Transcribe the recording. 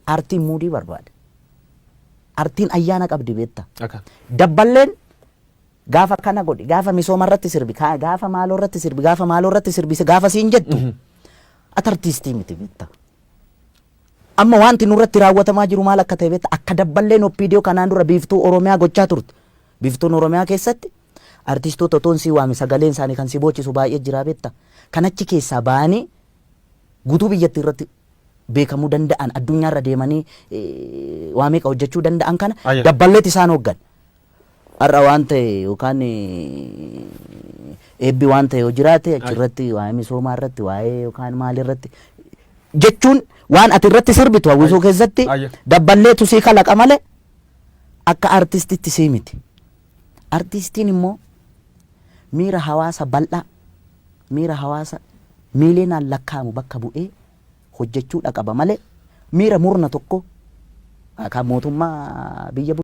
Aartiin muudii barbaada. Aartiin ayyaana qabdi, beekta. Akka. Dabballeen gaafa kana godhi, gaafa misooma irratti sirbi, gaafa maaloo irratti sirbi, gaafa maaloo irratti sirbi, gaafa siin jettu, ati artiistii miti, beekta. Amma wanti nurratti raawwatamaa jiru maal akka ta'e beekta? Akka dabballeen OPDO kanaan dura Biiftuu Oromiyaa gochaa turte. Biiftuun Oromiyaa keessatti artistoota otoon sii waame sagaleen isaanii kan si boochisu baay'ee jira, beekta. Kan achi keessaa ba'anii guutuu biyyattii irratti beekamuu danda'an, addunyaarra deemanii waa meeqa hojjechuu danda'an kana dabballeet isaan hooggan. Har'a waan ta'e yookaan eebbi waan ta'e yoo jiraate, achirratti waa'ee misoomaa irratti, waa'ee yookaan maal irratti jechuun, waan ati irratti sirbitu hawwisoo keessatti dabballeetu sii kalaqa malee akka artistitti sii miti. Artistiin immoo miira hawaasa bal'aa, miira hawaasa miiliyoonaan lakkaa'amu bakka bu'ee hojjechuudha qaba malee miira murna tokko kan mootummaa biyya